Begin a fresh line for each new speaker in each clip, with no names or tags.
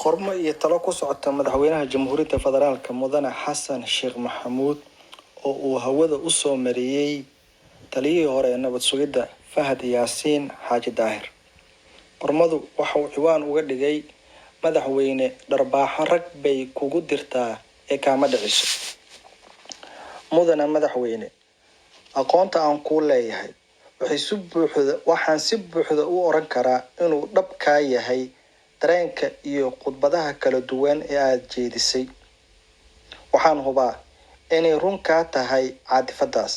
Qormo iyo talo ku socota Madaxweynaha Jamhuuriyadda Federaalka Mudane Xasan Sheekh Maxamuud oo uu hawada u soo mariyay taliyihii hore ee nabad sugidda Fahad Yaasiin Xaaji Daahir. Qormadu waxa uu ciwaan uga dhigay Madaxweyne dharbaaxo rag bay kugu dirtaa ee kaama dhiciso. Mudane Madaxweyne, aqoonta aan kuu leeyahay waxay si buuxda waxaan si buuxda u oran karaa inuu dhab kaa yahay dareenka iyo khudbadaha kala duwan ee aad jeedisay. Waxaan hubaa inay run kaa tahay caatifadaas.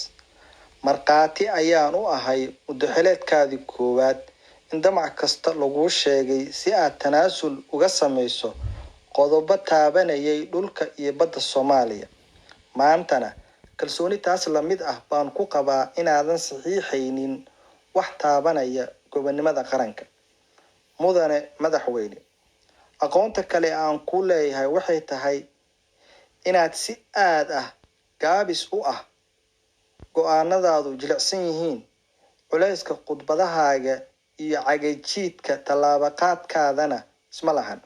Markhaati ayaan u ahay muddo-xileedkaadii koowaad in damac kasta laguu sheegay si aad tanaasul uga sameyso qodobo taabanayay dhulka iyo badda Soomaaliya. Maantana kalsooni taas la mid ah baan ku qabaa inaadan saxiixaynin wax taabanaya gobonimada qaranka. Mudane Madaxweyne, aqoonta kale ee aan kuu leeyahay waxay tahay inaad si aad ah gaabis u ah, go'aanadaadu jilicsan yihiin, culayska khudbadahaaga iyo cagajiidka tallaabo-qaadkaadana isma lahan.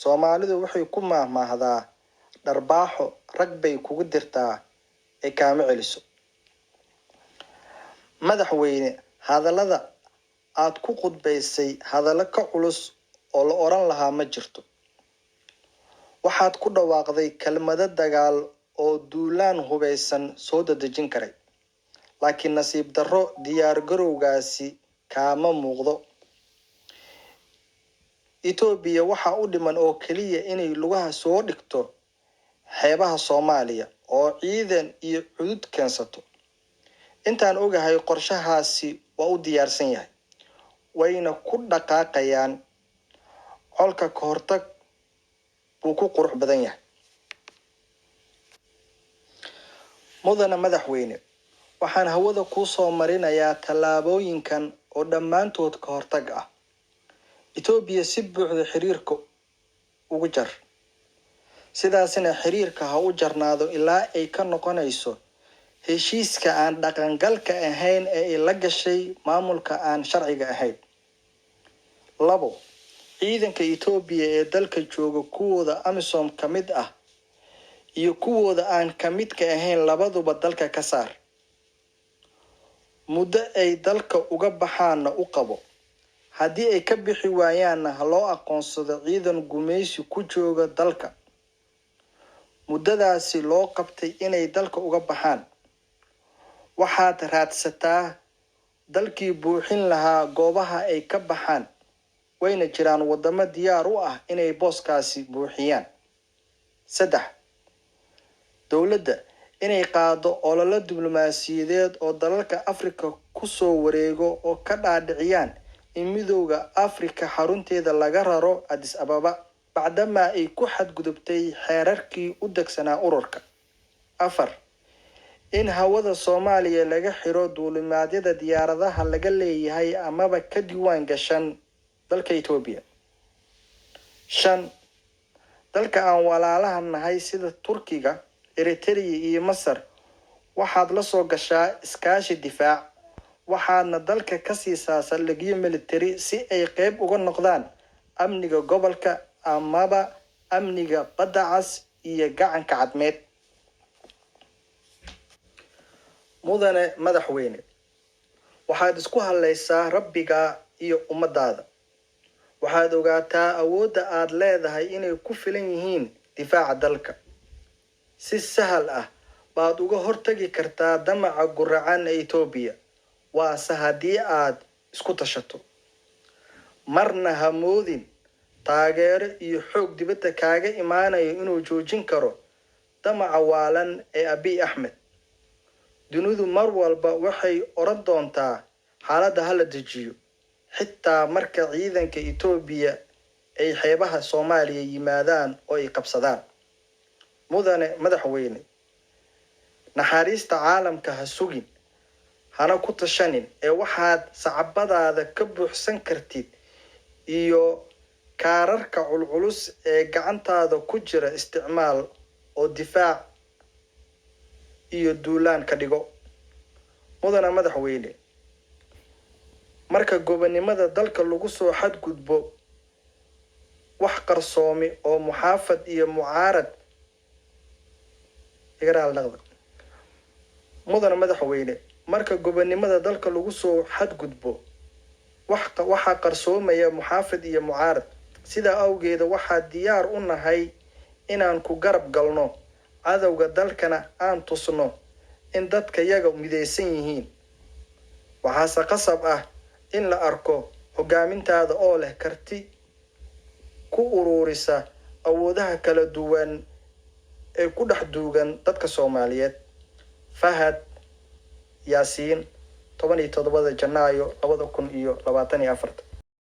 Soomaalidu waxay ku maahmaahdaa dharbaaxo rag bay kugu dirtaa ee kaama celiso. Madaxweyne, hadallada aad ku khudbaysay hadallo ka culus oo la oran lahaa ma jirto. Waxaad ku dhawaaqday kelmado dagaal oo duulaan hubeysan soo dedejin karay. Laakiin nasiib darro diyaar garowgaasi kaama muuqdo. Itoobiya waxaa u dhiman oo keliya inay lugaha soo dhigto xeebaha Soomaaliya oo ciidan iyo cudud keensato. Intaan ogahay qorshahaasi waa u diyaarsan yahay, wayna ku dhaqaaqayaan. Colka ka hortag buu ku qurux badan yahay. Mudane Madaxweyne, waxaan hawada kuu soo marinayaa tallaabooyinkan oo dhammaantood ka hortag ah. Itoobiya si buuxda xiriirka ugu jar. Sidaasina xiriirka ha u jarnaado ilaa ay ka noqonayso heshiiska aan dhaqangalka ahayn ee ay la gashay maamulka aan sharciga ahayn. Labo, ciidanka Itoobiya ee dalka jooga kuwooda AMISOM ka mid ah iyo kuwooda aan ka midka ahayn labaduba dalka ka saar. Muddo ay dalka uga baxaanna u qabo. Haddii ay ka bixi waayaanna ha loo aqoonsado ciidan gumeysi ku jooga dalka. Muddadaasi loo qabtay inay dalka uga baxaan. Waxaad raadsataa dalkii buuxin lahaa goobaha ay ka baxaan, wayna jiraan waddamo diyaar u ah inay booskaasi buuxiyaan. Saddex, dowladda inay qaado olole diblomaasiyadeed oo dalalka Afrika ku soo wareego oo ka dhaadhiciyaan in Midowga Afrika xarunteeda laga raro Addis Ababa bacdamaa ay ku xadgudubtay xeerarkii u degsanaa ururka. Afar, in hawada Soomaaliya laga xiro duulimaadyada diyaaradaha laga leeyahay amaba ka diiwaan gashan dalka Itoobiya. Shan, dalka aan walaalaha nahay sida Turkiga, Eritrea iyo Masar waxaad la soo gashaa iskaashi difaac, waxaadna dalka ka siisaa saldhigyo militari si ay qayb uga noqdaan amniga gobolka amaba amniga badda cas iyo gacanka cadmeed. Mudane Madaxweyne, waxaad isku haleysaa Rabbigaa iyo ummadaada. Waxaad ogaataa awoodda aad leedahay inay ku filan yihiin difaaca dalka. Si sahal ah baad uga hortagi kartaa damaca guracan ee Itoobiya, waase haddii aad isku tashato. Marna ha moodin taageero iyo xoog dibadda kaaga imaanayo inuu joojin karo damaca waalan ee Abiy Ahmed. Dunidu mar walba waxay oran doontaa xaaladda ha la dejiyo, xitaa marka ciidanka Itoobiya ay xeebaha Soomaaliya yimaadaan oo ay qabsadaan. Mudane Madaxweyne, naxariista caalamka ha sugin, hana ku tashanin ee waxaad sacabadaada ka buuxsan kartid iyo kaararka culculus ee gacantaada ku jira isticmaal oo difaac iyo duulaan ka dhigo. Mudane Madaxweyne, marka gobonimada dalka lagu soo xadgudbo wax qarsoomi oo muxaafad iyo mucaarad iga raali naqda. Mudane madaxweyne, marka gobonimada dalka lagu soo xadgudbo, waxaa qarsoomaya muxaafid iyo mucaarad. Sidaa awgeeda waxaa diyaar u nahay inaan ku garab galno cadowga dalkana aan tusno in dadka yaga midaysan yihiin. Waxaase qasab ah in la arko hogaamintaada oo leh karti ku ururisa awoodaha kala duwan ee ku dhex duugan dadka Soomaaliyeed. Fahad Yaasiin, 17-da Janaayo 2024.